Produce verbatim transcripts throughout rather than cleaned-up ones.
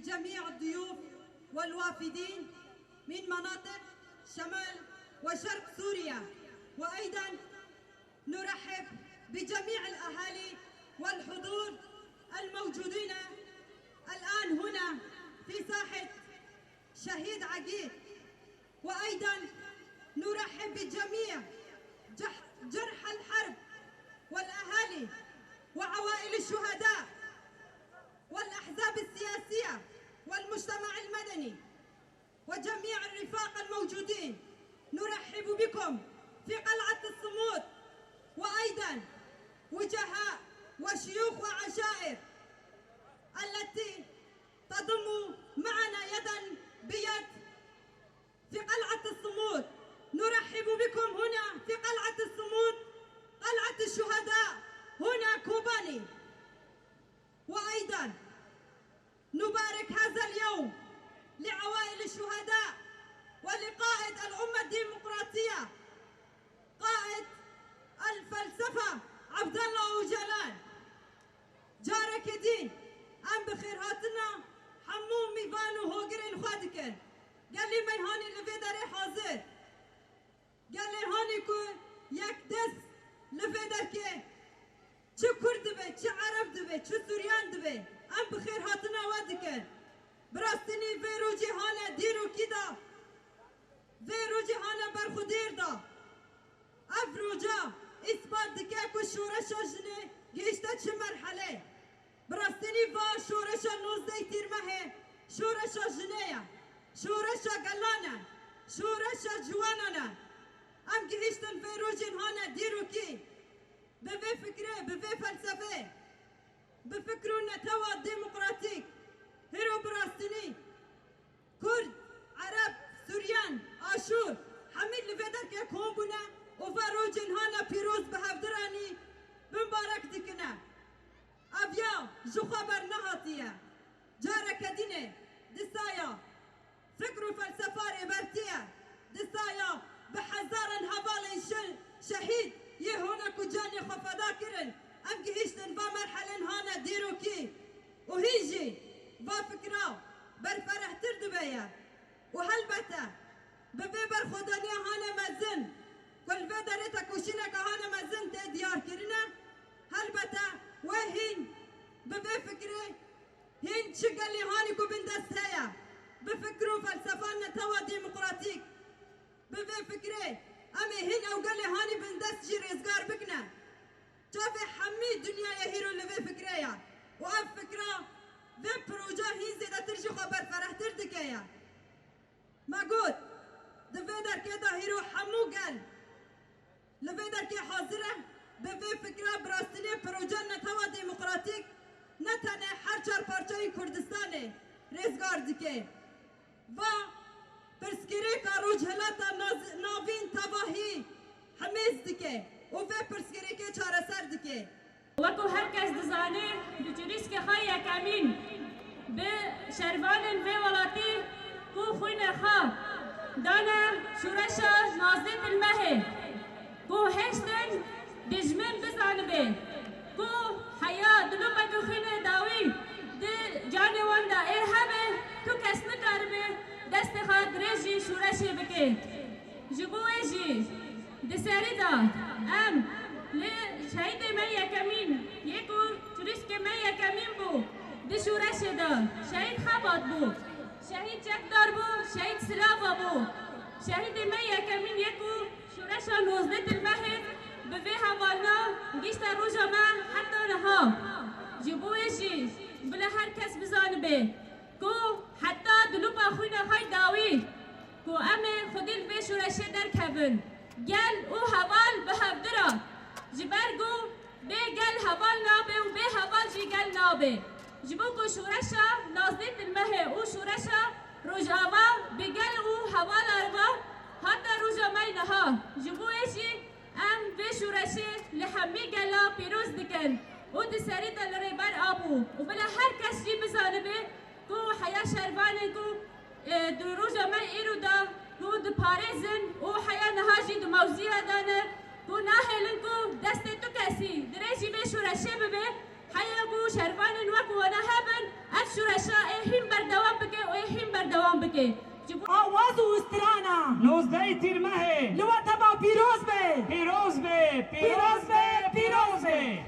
جميع الضيوف والوافدين من مناطق شمال وشرق سوريا، وأيضًا نرحب بجميع الأهالي والحضور الموجودين الآن هنا في ساحة شهيد عقيد، وأيضًا نرحب بجميع جح-، جرحى الحرب والأهالي وعوائل الشهداء والأحزاب السياسية والمجتمع المدني وجميع الرفاق الموجودين. نرحب بكم في قلعة الصمود، وأيضًا وجهاء وشيوخ وعشائر التي تضم معنا يدًا بيد في قلعة الصمود. نرحب بكم هنا في قلعة الصمود، قلعة الشهداء هنا كوباني. وأيضًا نبارك هذا اليوم لعوائل الشهداء ولقائد الأمة الديمقراطية، قائد الفلسفة عبد الله أوجالان. Careke din em bi xêrhatina hemû mîvan û hogirên xwe dikin. Gelê me hanî li vê derê hazir. Gelê hanî ku yek dest li vê derkê çi Kurd dibe, çi Ereb dibe, çi Suryan dibe, em bi xêrhatina we dikin. Bi rastînî vê rojê hane dîrokî de, vê rojê hane berxwedêr de. Ev roja îspat dike ku şoreşa jinê gihişte çi merheleyê. Bi rastînî va şoreşa nozdeh Tîrmehê şoreşa jinê ye, şoreşa gelan e, şoreşa ciwanan e. Em gihiştin vê rojên hane dîrokî. Bi vê fikrê, bi vê felsefê, bi fikr û netewa demokratîk, hêro bi rastînî Kurd, Ereb, Suryan, Aşûr, hemî li vê derkê kom bûne û va rojên hane pîroz bi hevdiranî bimbarek dikine. Ev ya ji xwe bernehatiye. Careke dînê disaya fikr û felsefa Rêbertî ye. Disaya bi hezaran hevalên şe-, şehîd yê hona ku canê xwe feda kirin, em gihiştin va merhelên hane dîrokî. Û hîn jî va fikra berferehtir dibe ye. Û helbete bi vê berxwedaniya hane mezin ku li vê derê tekoşîneke hane mezin tê diyar kirine, helbete wê hîn bi vê fikrê hîn çi gelê hanî ku bindest heye, bi fikr û felsefa netewa demokratîk, bi vê fikrê em ê hîn ew gelê hanî bindest jî rêzgar bikine. Çavê hemî dinyayê hîro li vê fikrê ye û ev fikra vê proja hîn zêdetir ji xwe berferehtir dike ye. Me got, di vê derkê de hîro hemû gel li vê derkê hazir e, bi vê fikra bi rastînê proja netewa demokratîk ne tenê her çar parçeyên Kurdistanê rêzgar dike. Va pirsgirêka Rojhilata Naz-, Navîn tevahî hemêz dike û vê pirsgirêkê çareser dike. Weko her kes dizane, bi çirîskê xwe yekemîn, bi şervanên vê welatî ku xwînê xwe dane şoreşa Nazdê Tilmehê, ku hêştin dijmin bizanibe ku heya dilopeke xwînê dawî di canê wan de ê hebe, tu kes nikaribe destê xwe dirêjî şoreşê bike. Ji bo wê jî di serî de em li şehîdê me yekemîn, yê ku çirîskê me yekemîn bû di şoreşê de, şehîd Xebat bû, şehîd Çekdar bû, şehîd Silava bû. Şehîdê me yekemîn yê ku şoreşa nozdeh Tilmehê bi vê hevalna gihişte roja me heta niha. Ji bo wê jî bila her kes bizanibe ku heta dilûpa xwîna xwe dawî ku em ê xwedî li vê şoreşê derkevin. Gel û heval bi hevdir e. Ji ber ku bê gel heval nabe û bê heval jî gel nabe. Ji bo ku şoreşa Nazdê Tilmehê û şoreşa Rojava bi gel û hevala re ve hate roja me niha. Ji bo wê jî em vê şoreşê li hemî gela pîroz dikin û di serî de li Rêber Apo û bila her kes jî bizanibe ku heya şervanên ku, e, di roja me îro de ku diparêzin û heya niha jî di mewziya de ne ku nahêlin ku destê tu kesî dirêjî vê şoreşê bibe, Heye ku şervanên wek wana hebin, ev şureşa ê hîn berdewam bike û ê hîn berdewam bike. Ji bo awaz û strana nozdehê Tîrmehê li we dema pîroz be. Pîroz be, pîroz be, pîroz be.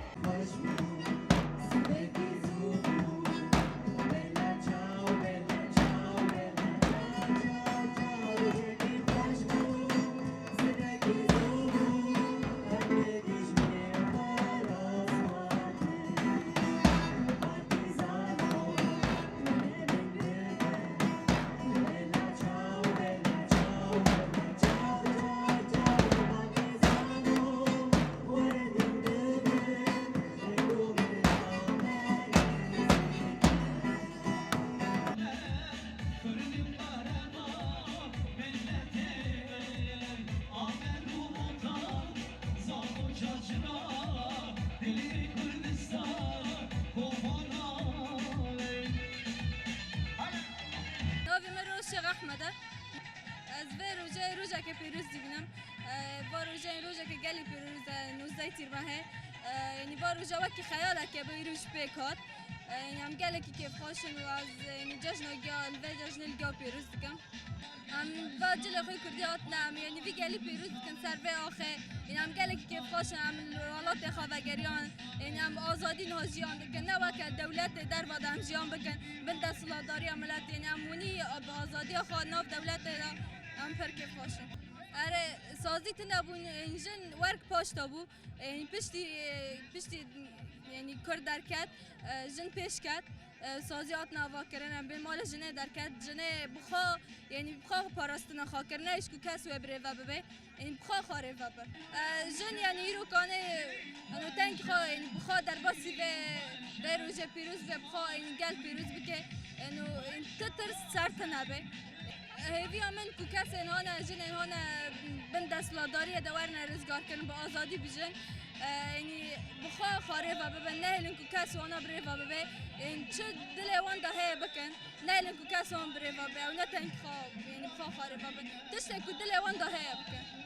Navê min Roşê Ehmed e. Ez vê rojê rojeke pîroz dibînim. E, va rojê rojeke gelî pîroz e, nozdeh Tîrmehê. E, yanî va roja wekî xeyaleke bi îro jî pêk hat. E, yanî em gelekî kêfxweş in û ez, e, yanî cejna giya, li vê cejnê li giya pîroz dikim. Em va cilê xwe kurdî hatine, em yanî vî gelî pîroz dikin ser vê axê. Yanî em gelekî kêfxweş in, em li welatê xwe vegeriyan. Yanî em azadî niha jiyan dikin. Ne weke dewletê derva de em jiyan bikin, bin desthilatdariya miletê. Yanî em hûnî bi azadiya xwe nav dewletê de em pir kêfxweş in. Erê, sazî tune bû, yanî jin werk paş de bû. Yanî piştî, piştî, yanî kurd derket, jin pêş ket. E, sazî hatin avakirin, em bên malê jinê derket, jinê bi xwe, yanî bi xwe parastina xwe kir, ne ji ku kes wê bi rê ve bibe, yanî bi xwe xwe rê ve bi. E, jin, yanî îro kanê, eno tengî xwe, yanî bi xwe derbasî vê, vê rojê pîroz ve bi xwe, yanî gel pîroz bike, eno, yanî ti tirs ser tune be. Hêviya min ku kesên hane, jinên hane bin desthilatdariyê de werine rizgarkirin, bi azadî bijin. E, yanî bi xwe xwe rê ve bibin, nehêlin ku kes wana bi rê ve bibe. Ên çi dilê wan de heye bikin, nehêlin ku kes wan bi rê ve bibe. Ew ne tengî xwe, yanî bi xwe xwe rê ve bin. Tiştê ku dilê wan de heye bikin.